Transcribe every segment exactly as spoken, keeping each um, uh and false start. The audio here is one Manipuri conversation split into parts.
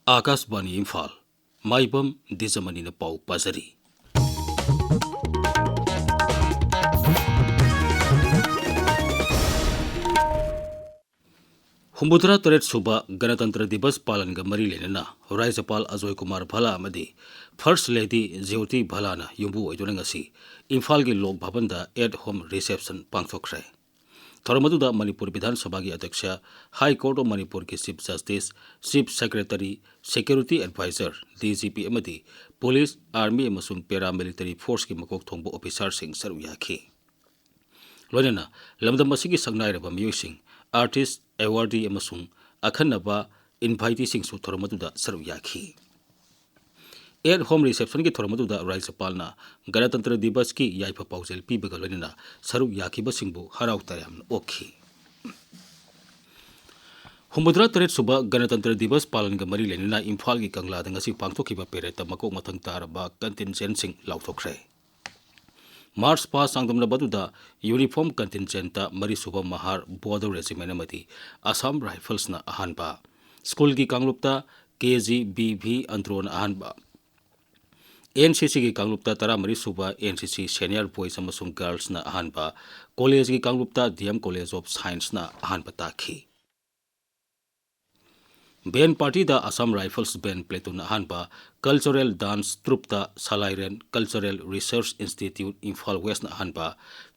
ꯑꯥꯀꯥꯁꯕꯥꯅꯤ ꯏꯝꯐꯥꯜ, ꯃꯥꯏꯕꯝ ꯗꯤꯖꯃꯅꯤꯅ ꯄꯥꯎ ꯄꯥꯖꯔꯤ꯫ ꯍꯨꯝꯐꯨꯇꯔꯥ ꯇꯔꯦꯠ ꯁꯨꯕ ꯒꯅꯇꯟꯇ꯭ꯔ ꯗꯤꯕꯁ ꯄꯥꯂꯟꯒ ꯃꯔꯤ ꯂꯩꯅꯅ ꯔꯥꯖ꯭ꯌꯄꯥꯜ ꯑꯖꯣꯏ ꯀꯨꯃꯥꯔ ꯚꯥꯂꯥ ꯑꯃꯗꯤ ꯐꯥꯔꯁ ꯂꯦꯗꯤ ꯖ꯭ꯌꯣꯇꯤ ꯚꯥꯂꯥꯅ ꯌꯨꯝꯕꯨ ꯑꯣꯏꯗꯨꯅ ꯉꯁꯤ ꯏꯝꯐꯥꯜꯒꯤ ꯂꯣꯛ ꯚꯕꯟꯗ ꯑꯦꯠ ꯍꯣꯝ ꯔꯤꯁꯦꯞꯁꯟ ꯄꯥꯡꯊꯣꯛꯈ꯭ꯔꯦ꯫ ꯊꯧꯔꯝ ꯑꯗꯨꯗ ꯃꯅꯤꯄꯨꯔ ꯕꯤꯙꯥꯟ ꯁꯚꯥꯒꯤ ꯑꯗ꯭ꯌꯛꯁ, ꯍꯥꯏ ꯀꯣꯔꯠ ꯑꯣꯐ ꯃꯅꯤꯄꯨꯔꯒꯤ chief justice, chief secretary, security advisor, D G P ꯑꯃꯗꯤ ꯄꯨꯂꯤꯁ, ꯑꯥꯔꯃꯤ ꯑꯃꯁꯨꯡ ꯄꯦꯔꯥꯃꯤꯂꯤꯇꯔꯤ ꯐꯣꯔꯁꯀꯤ ꯃꯀꯣꯛ ꯊꯣꯡꯕ ꯑꯣꯐꯤꯁꯥꯔꯁꯤꯡ ꯁꯔꯨꯛ ꯌꯥꯈꯤ꯫ ꯂꯣꯏꯅꯅ ꯂꯝꯗꯝ ꯑꯁꯤꯒꯤ ꯁꯛꯅꯥꯏꯔꯕ ꯃꯤꯑꯣꯏꯁꯤꯡ, ꯑꯥꯔꯇꯤꯁ, ꯑꯦꯋꯥꯔꯗꯤ ꯑꯃꯁꯨꯡ ꯑꯈꯟꯅꯕ ꯏꯟꯚꯥꯏꯇꯤꯁꯤꯡꯁꯨ ꯊꯧꯔꯝ ꯑꯗꯨꯗ ꯁꯔꯨꯛ ꯌꯥꯈꯤ꯫ ꯑꯦꯠ ꯍꯣꯝ ꯔꯤꯁꯦꯞꯁꯟꯒꯤ ꯊꯧꯔꯝ ꯑꯗꯨꯗ ꯔꯥꯖ꯭ꯌꯄꯥꯜꯅ ꯒꯅꯇꯟꯇ꯭ꯔ ꯗꯤꯕꯁꯀꯤ ꯌꯥꯏꯐ ꯄꯥꯎꯖꯦꯜ ꯄꯤꯕꯒ ꯂꯣꯏꯅꯅ ꯁꯔꯨꯛ ꯌꯥꯈꯤꯕꯁꯤꯡꯕꯨ ꯍꯔꯥꯎ ꯇꯌꯥꯝꯅ ꯑꯣꯛꯈꯤ꯫ ꯍꯨꯝꯐꯨꯇꯔꯥ ꯇꯔꯦꯠ ꯁꯨꯕ ꯒꯅꯇꯟꯇ꯭ꯔ ꯗꯤꯕꯁ ꯄꯥꯂꯟꯒ ꯃꯔꯤ ꯂꯩꯅꯅ ꯏꯝꯐꯥꯜꯒꯤ ꯀꯪꯂꯥꯗ ꯉꯁꯤ ꯄꯥꯡꯊꯣꯛꯈꯤꯕ ꯄꯦꯔꯦꯗꯇ ꯃꯀꯣꯛ ꯃꯊꯪ ꯇꯥꯔꯕ ꯀꯟꯇꯤꯟꯖꯦꯟꯁꯤꯡ ꯂꯥꯎꯊꯣꯛꯈ꯭ꯔꯦ꯫ ꯃꯥꯔꯆ ꯄꯥꯁ ꯆꯥꯡꯗꯝꯅꯕ ꯑꯗꯨꯗ ꯌꯨꯅꯤꯐꯣꯔꯝ ꯀꯟꯇꯤꯟꯖꯦꯟꯇ ꯃꯔꯤꯁꯨꯕ ꯃꯍꯥꯔ ꯕꯣꯔꯗꯔ ꯔꯦꯖꯤꯃꯦꯟ ꯑꯃꯗꯤ ꯑꯁꯥꯝ ꯔꯥꯏꯐꯜꯁꯅ ꯑꯍꯥꯟꯕ, ꯁ꯭ꯀꯨꯜꯒꯤ ꯀꯥꯡꯂꯨꯞꯇ ꯀꯦ ꯖꯤ ꯕꯤ ꯚꯤ ꯑꯟꯗ꯭ꯔꯣꯅ ꯑꯍꯥꯟꯕ, ꯑꯦꯟ ꯁꯤ ꯁꯤꯒꯤ ꯀꯥꯡꯂꯨꯞꯇ ꯇꯔꯥꯃꯔꯤ ꯁꯨꯕ ꯑꯦꯟ ꯁꯤ ꯁꯤ ꯁꯦꯅꯤꯌꯔ ꯕꯣꯏꯁ ꯑꯃꯁꯨꯡ ꯒꯔꯜꯁꯅ ꯑꯍꯥꯟꯕ, ꯀꯣꯂꯦꯖꯒꯤ ꯀꯥꯡꯂꯨꯞꯇ ꯗꯤ ꯑꯦꯝ ꯀꯣꯂꯦꯖ ꯑꯣꯐ ꯁꯥꯏꯟꯁꯅ ꯑꯍꯥꯟꯕ ꯇꯥꯈꯤ꯫ ꯕꯦꯟ ꯄꯥꯔꯇꯤꯗ ꯑꯁꯥꯝ ꯔꯥꯏꯐꯜꯁ ꯕꯦꯟ ꯄ꯭ꯂꯦꯇꯨꯟ ꯑꯍꯥꯟꯕ, ꯀꯜꯆꯔꯦꯜ ꯗꯥꯟꯁ ꯇ꯭ꯔꯨꯞꯇ ꯁꯂꯥꯏꯔꯦꯟ ꯀꯜꯆꯔꯦꯜ ꯔꯤꯁꯔꯁ ꯏꯟꯁꯇꯤꯇ꯭ꯌꯨꯠ ꯏꯝꯐꯥꯜ ꯋꯦꯁꯅ ꯑꯍꯥꯟꯕ,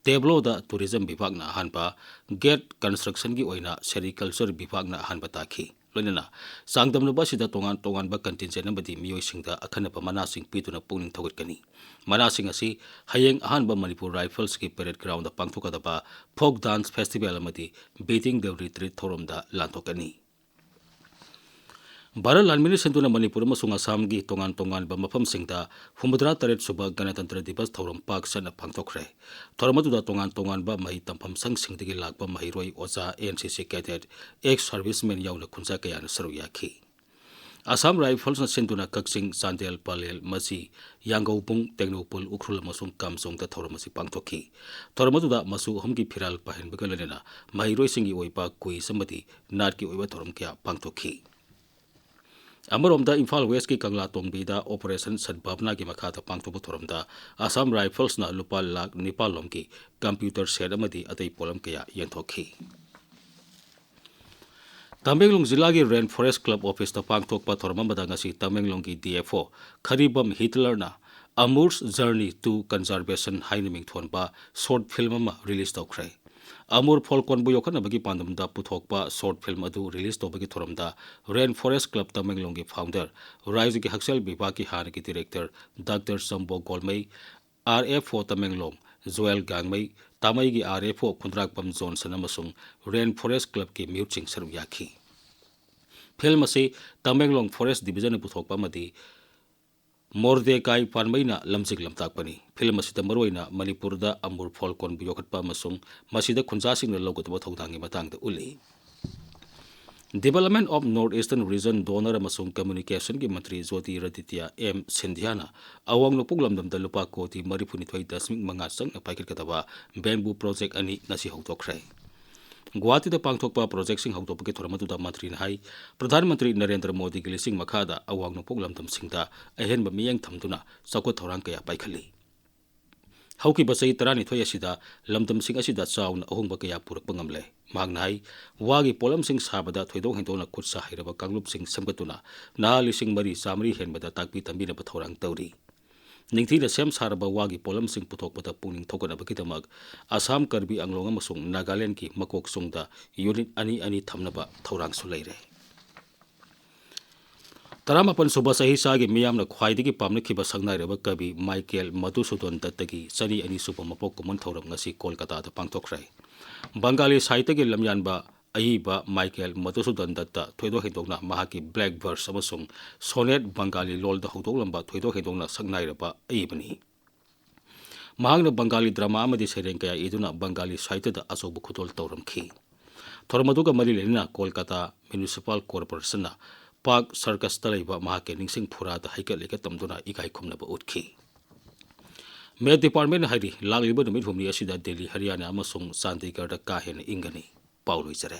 ꯇꯦꯕ꯭ꯂꯣꯗ ꯇꯨꯔꯤꯖꯝ ꯕꯤꯚꯥꯒꯅ ꯑꯍꯥꯟꯕ, ꯒꯦꯠ ꯀꯟꯁꯇ꯭ꯔꯛꯁꯟꯒꯤ ꯑꯣꯏꯅ ꯁꯦꯔꯤꯀꯜꯆꯔ ꯕꯤꯚꯥꯒꯅ ꯑꯍꯥꯟꯕ ꯇꯥꯈꯤ꯫ ꯂꯣꯏꯅꯅ ꯆꯥꯡꯗꯝꯅꯕ ꯑꯁꯤꯗ ꯇꯣꯉꯥꯟ ꯇꯣꯉꯥꯟꯕ ꯀꯟꯇꯤꯟꯖꯦꯟ ꯑꯃꯗꯤ ꯃꯤꯑꯣꯏꯁꯤꯡꯗ ꯑꯈꯟꯅꯕ ꯃꯅꯥꯁꯤꯡ ꯄꯤꯗꯨꯅ ꯄꯨꯛꯅꯤꯡ ꯊꯧꯒꯠꯀꯅꯤ꯫ ꯃꯅꯥꯁꯤꯡ ꯑꯁꯤ ꯍꯌꯦꯡ ꯑꯍꯥꯟꯕ ꯃꯅꯤꯄꯨꯔ ꯔꯥꯏꯐꯜꯁꯀꯤ ꯄꯦꯔꯦꯗ ꯒ꯭ꯔꯥꯎꯟꯗ ꯄꯥꯡꯊꯣꯛꯀꯗꯕ ꯐꯣꯛ ꯗꯥꯟꯁ ꯐꯦꯁꯇꯤꯚꯦꯜ ꯑꯃꯗꯤ ꯕꯤꯇꯤꯡ ꯗ ꯔꯤꯇ꯭ꯔꯤꯠ ꯊꯧꯔꯝꯗ ꯂꯥꯟꯊꯣꯛꯀꯅꯤ꯫ ꯚꯥꯔꯠ ꯂꯥꯟꯃꯤꯅ ꯁꯤꯟꯗꯨꯅ ꯃꯅꯤꯄꯨꯔ ꯑꯃꯁꯨꯡ ꯑꯁꯥꯝꯒꯤ ꯇꯣꯉꯥꯟ ꯇꯣꯉꯥꯟꯕ ꯃꯐꯝꯁꯤꯡꯗ ꯍꯨꯝꯐꯨꯇꯔꯥ ꯇꯔꯦꯠ ꯁꯨꯕ ꯒꯅꯇꯟꯇ꯭ꯔ ꯗꯤꯕꯁ ꯊꯧꯔꯝ ꯄꯥꯛ ꯁꯟꯅ ꯄꯥꯡꯊꯣꯛꯈ꯭ꯔꯦ꯫ ꯊꯧꯔꯝ ꯑꯗꯨꯗ ꯇꯣꯉꯥꯟ ꯇꯣꯉꯥꯟꯕ ꯃꯍꯩ ꯇꯝꯐꯝ ꯁꯪꯁꯤꯡꯗꯒꯤ ꯂꯥꯛꯄ ꯃꯍꯩꯔꯣꯏ, ꯑꯣꯖꯥ, ꯑꯦꯟ ꯁꯤ ꯁꯤ ꯀꯦꯗꯦꯠ, ꯑꯦꯛꯁ ꯁꯥꯔꯚꯤꯁꯃꯦꯟ ꯌꯥꯎꯅ ꯀꯨꯟꯊ꯭ꯔꯥ ꯀꯌꯥꯅ ꯁꯔꯨꯛ ꯌꯥꯈꯤ꯫ ꯑꯁꯥꯝ ꯔꯥꯏꯐꯜꯁꯅ ꯁꯤꯟꯗꯨꯅ ꯀꯛꯆꯤꯡ, ꯆꯥꯟꯗꯦꯜ, ꯄꯂꯦꯜ, ꯃꯆꯤ, ꯌꯥꯡꯒꯧꯕꯨꯡ, ꯇꯦꯡꯅꯧꯄꯜ, ꯎꯈ꯭ꯔꯨꯜ ꯑꯃꯁꯨꯡ ꯀꯥꯝꯖꯣꯡꯗ ꯊꯧꯔꯝ ꯑꯁꯤ ꯄꯥꯡꯊꯣꯛꯈꯤ꯫ ꯊꯧꯔꯝ ꯑꯗꯨꯗ ꯃꯆꯨ ꯑꯍꯨꯝꯒꯤ ꯐꯤꯔꯥꯜ ꯄꯥꯏꯍꯟꯕꯒ ꯂꯣꯏꯅꯅ ꯃꯍꯩꯔꯣꯏꯁꯤꯡꯒꯤ ꯑꯣꯏꯕ ꯀ꯭ꯋꯤꯖ ꯑꯃꯗꯤ ꯅꯥꯠꯀꯤ ꯑꯣꯏꯕ ꯊꯧꯔꯝ ꯀꯌꯥ ꯄꯥꯡꯊꯣꯛꯈꯤ꯫ ꯑꯃꯔꯣꯝꯗ, ꯏꯝꯐꯥꯜ ꯋꯦꯁꯀꯤ ꯀꯪꯂꯥ ꯇꯣꯡꯕꯤꯗ Operation Sadbhavanaꯒꯤ ꯃꯈꯥꯗ ꯄꯥꯡꯊꯣꯛꯄ ꯊꯧꯔꯝꯗ Assam Riflesꯅ ꯂꯨꯄꯥ ꯂꯥꯈ ꯅꯤꯄꯥꯜ ꯂꯣꯝꯒꯤ computer set ꯑꯃꯗꯤ ꯑꯇꯩ ꯄꯣꯠꯂꯝ ꯀꯌꯥ ꯌꯦꯟꯊꯣꯛꯈꯤ꯫ ꯇꯃꯦꯡꯂꯣꯡ ꯖꯤꯂꯥꯒꯤ Rain Forest Club officeꯇ ꯄꯥꯡꯊꯣꯛꯄ ꯊꯧꯔꯝ ꯑꯃꯗ ꯉꯁꯤ ꯇꯃꯦꯡꯂꯣꯡꯒꯤ D F O ꯈꯔꯤꯕꯝ ꯍꯤꯇꯂꯔꯅ Amur's Journey to Conservation ꯍꯥꯏꯅ ꯃꯤꯡꯊꯣꯟꯕ short film ꯑꯃ release ꯇꯧꯈ꯭ꯔꯦ꯫ ꯑꯃꯨꯔ ꯐꯣꯜꯀꯣꯟꯕꯨ ꯌꯣꯛꯈꯠꯅꯕꯒꯤ ꯄꯥꯟꯗꯝꯗ ꯄꯨꯊꯣꯛꯄ short film ꯑꯗꯨ release ꯇꯧꯕꯒꯤ ꯊꯧꯔꯝꯗ Rain Forest Club ꯇꯃꯦꯡꯂꯣꯡꯒꯤ founder, ꯔꯥꯏꯖꯒꯤ ꯍꯛꯁꯦꯜ ꯕꯤꯚꯥꯒꯀꯤ ꯍꯥꯟꯅꯒꯤ director Doctor Chambo Golmei, R F O Tamenglong Joyel Gangmei, ꯇꯥꯃꯩꯒꯤ R F O Khundrakpam Johnson ꯑꯃꯁꯨꯡ Rain Forest Clubꯀꯤ ꯃꯤꯍꯨꯠꯁꯤꯡ ꯁꯔꯨꯛ ꯌꯥꯈꯤ꯫ Film ꯑꯁꯤ ꯇꯃꯦꯡꯂꯣꯡ Forest Divisionꯅ ꯄꯨꯊꯣꯛꯄ ꯑꯃꯗꯤ ꯃꯣꯔꯗꯦꯀꯥꯏ ꯄꯥꯟꯃꯩꯅ ꯂꯝꯖꯤꯡ ꯂꯝꯇꯥꯛꯄꯅꯤ꯫ Film ꯑꯁꯤꯗ ꯃꯔꯨꯑꯣꯏꯅ ꯃꯅꯤꯄꯨꯔꯗ ꯑꯃꯨꯔ ꯐꯣꯜꯀꯣꯟꯕꯨ ꯌꯣꯛꯈꯠꯄ ꯑꯃꯁꯨꯡ ꯃꯁꯤꯗ ꯈꯨꯟꯖꯥꯁꯤꯡꯅ ꯂꯧꯒꯗꯕ ꯊꯧꯗꯥꯡꯒꯤ ꯃꯇꯥꯡꯗ ꯎꯠꯂꯤ꯫ Development of North Eastern Region Donor ꯑꯃꯁꯨꯡ Communicationꯒꯤ ꯃꯟꯇ꯭ꯔꯤ ꯖꯣꯇꯤꯔꯥꯗꯤꯇ꯭ꯌ ꯑꯦꯝ ꯁꯤꯟꯙꯤꯌꯥꯅ ꯑꯋꯥꯡ ꯅꯣꯡꯄꯣꯛ ꯂꯝꯗꯝꯗ ꯂꯨꯄꯥ ꯀꯣꯇꯤ ꯃꯔꯤꯐꯨꯅꯤꯊꯣꯏ ꯗꯁꯃꯤꯛ ꯃꯉꯥ ꯆꯪꯅ ꯄꯥꯏꯈꯠꯀꯗꯕ bamboo project ꯑꯅꯤ ꯉꯁꯤ ꯍꯧꯗꯣꯛꯈ꯭ꯔꯦ꯫ ꯒꯨꯋꯥꯍꯥꯇꯤꯗ ꯄꯥꯡꯊꯣꯛꯄ projectꯁꯤꯡ ꯍꯧꯗꯣꯛꯄꯒꯤ ꯊꯧꯔꯝ ꯑꯗꯨꯗ ꯃꯟꯇ꯭ꯔꯤꯅ ꯍꯥꯏ, ꯄ꯭ꯔꯙꯥꯟ ꯃꯟꯇ꯭ꯔꯤ ꯅꯔꯦꯟꯗ꯭ꯔ ꯃꯣꯗꯤꯒꯤ ꯂꯤꯁꯤꯡ ꯃꯈꯥꯗ ꯑꯋꯥꯡ ꯅꯣꯡꯄꯣꯛ ꯂꯝꯗꯝꯁꯤꯡꯗ ꯑꯍꯦꯟꯕ ꯃꯤꯠꯌꯦꯡ ꯊꯝꯗꯨꯅ ꯆꯥꯎꯈꯠ ꯊꯧꯔꯥꯡ ꯀꯌꯥ ꯄꯥꯏꯈꯠꯂꯤ꯫ ꯍꯧꯈꯤꯕ ꯆꯍꯤ ꯇꯔꯥꯅꯤꯊꯣꯏ ꯑꯁꯤꯗ ꯂꯝꯗꯝꯁꯤꯡ ꯑꯁꯤꯗ ꯆꯥꯎꯅ ꯑꯍꯣꯡꯕ ꯀꯌꯥ ꯄꯨꯔꯛꯄ ꯉꯝꯂꯦ꯫ ꯃꯍꯥꯛꯅ ꯍꯥꯏ, ꯋꯥꯒꯤ ꯄꯣꯠꯂꯝꯁꯤꯡ ꯁꯥꯕꯗ ꯊꯣꯏꯗꯣꯛ ꯍꯦꯟꯗꯣꯛꯅ ꯈꯨꯠ ꯁꯥ ꯍꯩꯔꯕ ꯀꯥꯡꯂꯨꯞꯁꯤꯡ ꯁꯦꯝꯒꯠꯇꯨꯅ ꯅꯍꯥ ꯂꯤꯁꯤꯡ ꯃꯔꯤ ꯆꯥꯃꯔꯤ ꯍꯦꯟꯕꯗ ꯇꯥꯛꯄꯤ ꯇꯝꯕꯤꯅꯕ ꯊꯧꯔꯥꯡ ꯇꯧꯔꯤ꯫ ꯅꯤꯡꯊꯤꯅ ꯁꯦꯝ ꯁꯥꯔꯕ ꯋꯥꯒꯤ ꯄꯣꯠꯂꯝꯁꯤꯡ ꯄꯨꯊꯣꯛꯄꯗ ꯄꯨꯛꯅꯤꯡ ꯊꯧꯒꯠꯅꯕꯒꯤꯗꯃꯛ ꯑꯁꯥꯝ, ꯀꯔꯕꯤ ꯑꯪꯂꯣꯡ ꯑꯃꯁꯨꯡ ꯅꯥꯒꯥꯂꯦꯟꯗꯒꯤ ꯃꯀꯣꯛ ꯆꯣꯡꯗ unit ꯑꯅꯤ ꯑꯅꯤ ꯊꯝꯅꯕ ꯊꯧꯔꯥꯡꯁꯨ ꯂꯩꯔꯦ꯫ ꯇꯔꯥꯃꯥꯄꯟ ꯁꯨꯕ ꯆꯍꯤꯆꯥꯒꯤ ꯃꯤꯌꯥꯝꯅ ꯈ꯭ꯋꯥꯏꯗꯒꯤ ꯄꯥꯝꯅꯈꯤꯕ ꯁꯛꯅꯥꯏꯔꯕ ꯀꯕꯤ ꯃꯥꯏꯀꯦꯜ ꯃꯙꯨꯁꯨꯗꯟ ꯗꯠꯇꯒꯤ ꯆꯅꯤ ꯑꯅꯤ ꯁꯨꯕ ꯃꯄꯣꯛ ꯀꯨꯝꯑꯣꯟ ꯊꯧꯔꯝ ꯉꯁꯤ ꯀꯣꯜꯀꯇꯥꯗ ꯄꯥꯡꯊꯣꯛꯈ꯭ꯔꯦ꯫ ꯕꯪꯒꯥꯂꯤ ꯁꯥꯍꯤꯇ꯭ꯌꯒꯤ ꯂꯝꯌꯥꯟꯕ ꯑꯏꯕ ꯃꯥꯏꯀꯦꯜ ꯃꯙꯨꯁꯨꯗꯟ ꯗꯠꯇ ꯊꯣꯏꯗꯣꯛ ꯍꯦꯟꯗꯣꯛꯅ ꯃꯍꯥꯛꯀꯤ Black Verse ꯑꯃꯁꯨꯡ Sonnet ꯕꯪꯒꯥꯂꯤ ꯂꯣꯜꯗ ꯍꯧꯗꯣꯛꯂꯝꯕ ꯊꯣꯏꯗꯣꯛ ꯍꯦꯟꯗꯣꯛꯅ ꯁꯛꯅꯥꯏꯔꯕ ꯑꯏꯕꯅꯤ꯫ ꯃꯍꯥꯛꯅ ꯕꯪꯒꯥꯂꯤ drama ꯑꯃꯗꯤ ꯁꯩꯔꯦꯡ ꯀꯌꯥ ꯏꯗꯨꯅ ꯕꯪꯒꯥꯂꯤ ꯁꯥꯍꯤꯇ꯭ꯌꯗ ꯑꯆꯧꯕ ꯈꯨꯗꯣꯜ ꯇꯧꯔꯝꯈꯤ꯫ ꯊꯧꯔꯝ ꯑꯗꯨꯒ ꯃꯔꯤ ꯂꯩꯅꯅ ꯀꯣꯜꯀꯇꯥ Municipal Corporationꯅ Park Circusꯇ ꯂꯩꯕ ꯃꯍꯥꯛꯀꯤ ꯅꯤꯡꯁꯤꯡ ꯐꯨꯔꯥꯗ ꯍꯩꯀꯠ ꯂꯩꯀꯠ ꯇꯝꯗꯨꯅ ꯏꯀꯥꯏ ꯈꯨꯝꯅꯕ ꯎꯠꯈꯤ꯫ Met Departmentꯅ ꯍꯥꯏꯔꯤ, ꯂꯥꯛꯂꯤꯕ ꯅꯨꯃꯤꯠ ꯍꯨꯝꯅꯤ ꯑꯁꯤꯗ ꯗꯦꯜꯂꯤ, ꯍꯔꯤꯌꯥꯅꯥ ꯑꯃꯁꯨꯡ ꯆꯥꯟꯗꯤꯒꯔꯗ ꯀꯥ ꯍꯦꯟꯅ ꯏꯪꯒꯅꯤ꯫ ꯄꯥꯎ ꯂꯣꯏꯖꯔꯦ꯫